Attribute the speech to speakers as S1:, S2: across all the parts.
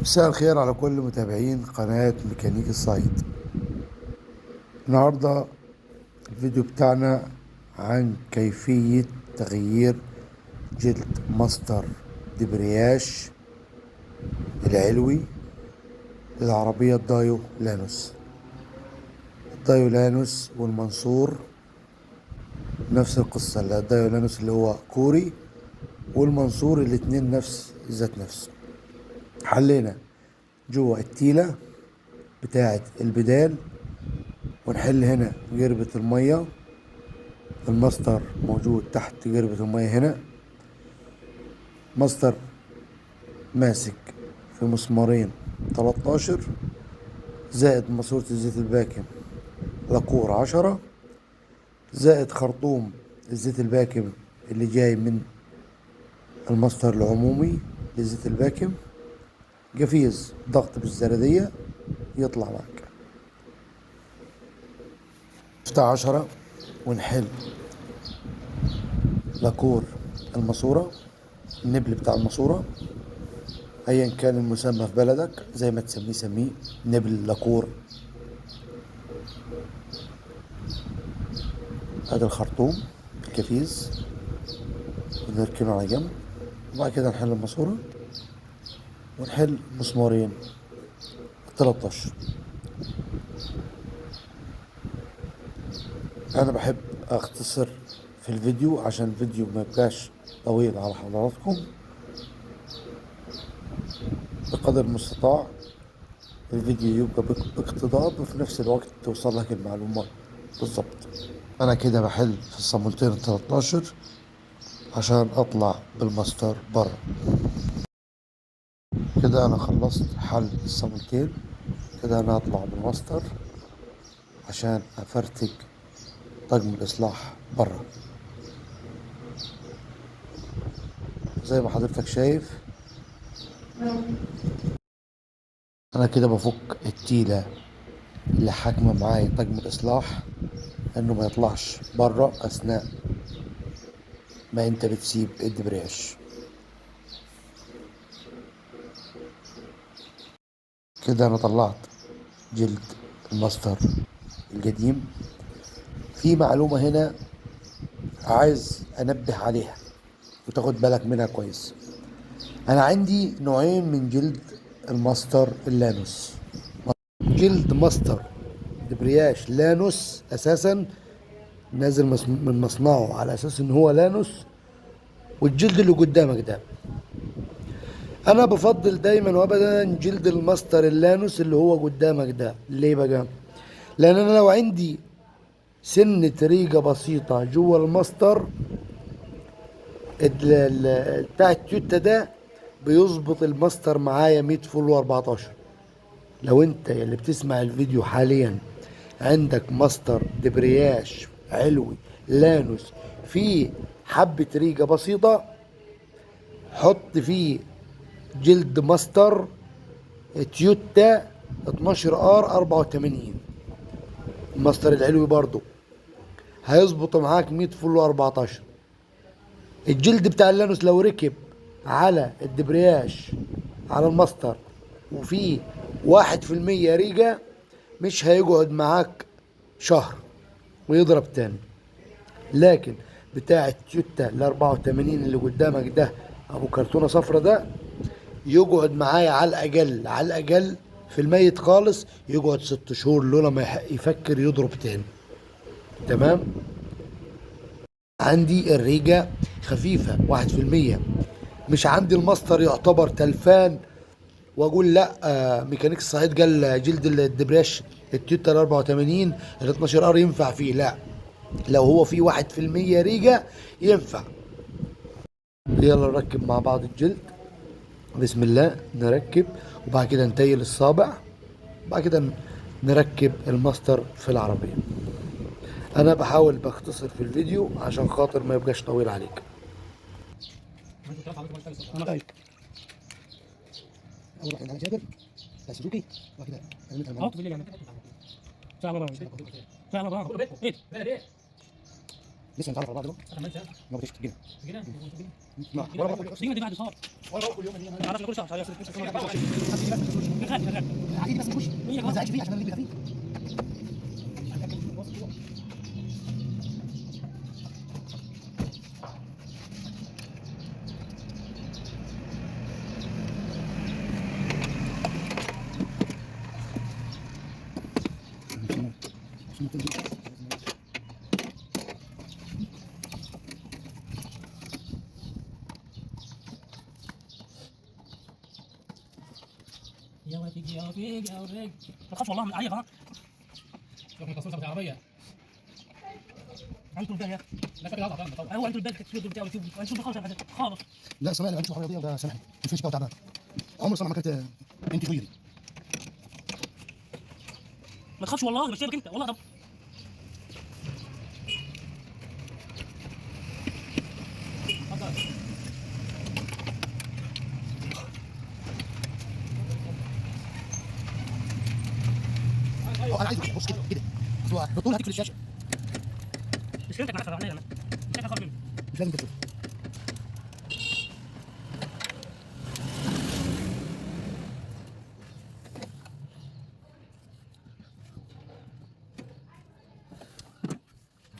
S1: مساء الخير على كل متابعين قناة ميكانيك الصعيد. النهاردة الفيديو بتاعنا عن كيفية تغيير جلد ماستر دبرياش العلوي للعربية الدايو لانوس. الدايو لانوس والمنصور نفس القصة، الدايو لانوس اللي هو كوري والمنصور الاتنين نفس ذات نفس. حلينا جوه التيلة بتاعة البدال، ونحل هنا جربة المية، الماستر موجود تحت جربة المية هنا، ماستر ماسك في مسمارين 13 زائد ماسورة الزيت الباكم لاكور 10 زائد خرطوم الزيت الباكم اللي جاي من الماستر العمومي لزيت الباكم، قفيز ضغط بالزردية يطلع معك. مفتاح 10 ونحل لاكور الماسورة، النبل بتاع الماسورة ايا كان المسمى في بلدك زي ما تسميه سميه نبل لاكور. هذا الخرطوم الكفيز ونركنه على جنب، وبعد كده نحل الماسورة ونحل مسمارين 13. انا بحب اختصر في الفيديو عشان الفيديو ما يبقاش طويل على حضراتكم، بقدر المستطاع الفيديو يبقى باقتضاب وفي نفس الوقت توصل لك المعلومة بالظبط. انا كده بحل في الصامولتين 13 عشان اطلع بالماستر بره. كده انا خلصت حل الصامولتين، كده انا هطلع بالماستر عشان افرتك طقم الاصلاح بره. زي ما حضرتك شايف انا كده بفك التيلة اللي حاكمة معايا طقم الاصلاح انه ما يطلعش بره اثناء ما انت بتسيب الدبرياج. كده انا طلعت جلد الماستر القديم. في معلومة هنا عايز انبه عليها وتاخد بالك منها كويس. انا عندي نوعين من جلد الماستر اللانوس. جلد ماستر دبرياش لانوس اساسا نازل من مصنعه على اساس ان هو لانوس، والجلد اللي قدامك ده انا بفضل دايما وابدا جلد الماستر اللانوس اللي هو قدامك ده. ليه بقى؟ لان انا لو عندي سنة ريقة بسيطة جوه الماستر بتاع التويوتا ده بيظبط الماستر معايا 100 فل و14. لو انت اللي بتسمع الفيديو حاليا عندك ماستر دبرياش علوي لانوس فيه حبة ريقة بسيطة، حط فيه جلد ماستر تويوتا 12 R 84 الماستر العلوي برضو هيظبط معاك 100 فل و14. الجلد بتاع اللانوس لو ركب على الدبرياش على الماستر وفيه 1% ريجة مش هيقعد معاك شهر ويضرب تاني. لكن بتاع التويوتا ال 84 اللي قدامك ده ابو كرتونة صفرة ده يقعد معايا على الاقل، على الاقل في الميت خالص يقعد 6 شهور لولا ما يفكر يضرب تاني. تمام. عندي الريجة خفيفة 1%، مش عندي الماستر يعتبر تلفان واقول لا، ميكانيك الصعيد قال جلد الدبرياش التويوتا ال 84 ال 12 R ينفع فيه. لا، لو هو فيه 1% ريجة ينفع. يلا نركب مع بعض الجلد. بسم الله. نركب وبعد كده نتيل الصابع، وبعد كده نركب الماستر في العربية. انا بحاول بختصر في الفيديو عشان خاطر ما يبقاش طويل عليك.
S2: اول واحد عندنا جابر بتاع سوزوكي، وبعد كده عملتها معاه. لسه نتعرف على بعض دلوقتي. ما بتشتغل جنيه. ما ولا بروح
S3: دي بعد صار.
S2: ولا بروح كل يوم.
S3: ما اعرفش كل شهر. شغال شغال.
S2: عادي بس مش ما تزعلش فيه عشان انا اللي خفيف.
S3: يا وفيق يا وفيق يا وفيق، ما تخافش والله من عيب. ها
S4: العربية
S3: عنده البال يا اخي.
S4: لا شكلها غلط طبعا.
S3: هو عنده البال التسويق بتاعه عنده خالص خالص.
S2: لا سامحني، ما عنديش العربية ده سامحني، الفيش بتاعه تعبان. عمر صنع ما كانت انت غيري.
S3: ما تخافش والله مش سايبك انت والله. طب
S2: انا عايزه بص كده كده، اصل بالطول هتقفل الشاشة.
S3: مشكلتك معاك عليا انا مش عارف منه.
S2: مش لازم تشوف.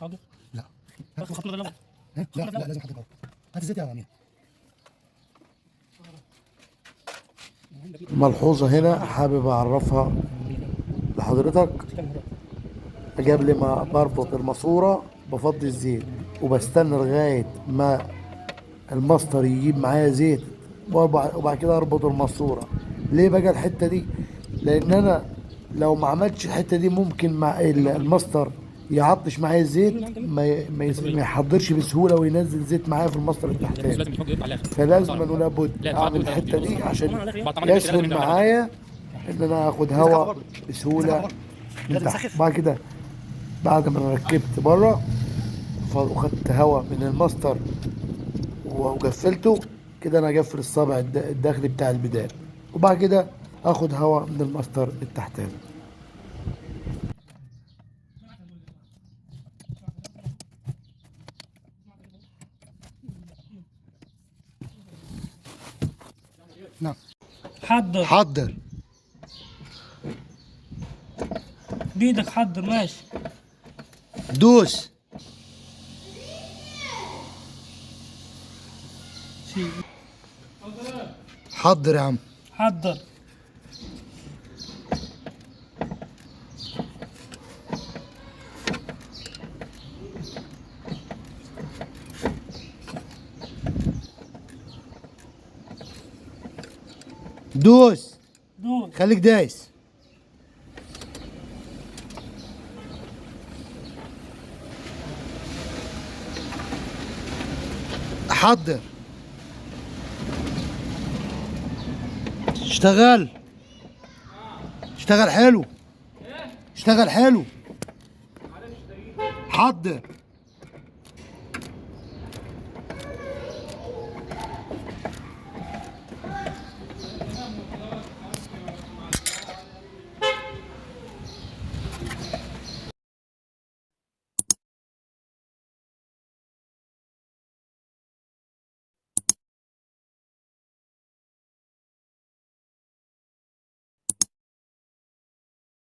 S3: حاضر.
S2: لا
S3: خطنا ده.
S2: لا لا لازم حد يقرا. هات الزيت يا امير.
S1: ملحوظة هنا حابب أعرفها لحضرتك، قبل ما بربط الماسورة بفضي الزيت وبستنى لغاية ما الماستر يجيب معايا زيت، وبعد كده اربط الماسورة. ليه بقى الحتة دي؟ لأن أنا لو ما عملتش الحتة دي ممكن مع الماستر يعطش معايا الزيت، ما يحضرش بسهولة وينزل زيت معايا في الماستر التحتاني.
S4: لازم يحط يطلع على
S1: فلازم ولا بد اعمل الحتة دي عشان يسهل معايا ان انا اخد هواء بسهولة من تحت. بعد كده بعد ما انا ركبت بره وخدت هواء من الماستر وقفلته كده، انا اقفل الصابع الداخلي بتاع البدال، وبعد كده اخد هواء من الماستر التحتاني.
S2: نعم.
S3: حضر
S1: حضر
S3: بيدك، حضر ماشي.
S1: دوس. حضر يا عم.
S3: حضر.
S1: دوس.
S3: دوس.
S1: خليك دايس. حضر. اشتغل اشتغل حلو، اشتغل حلو. حضر.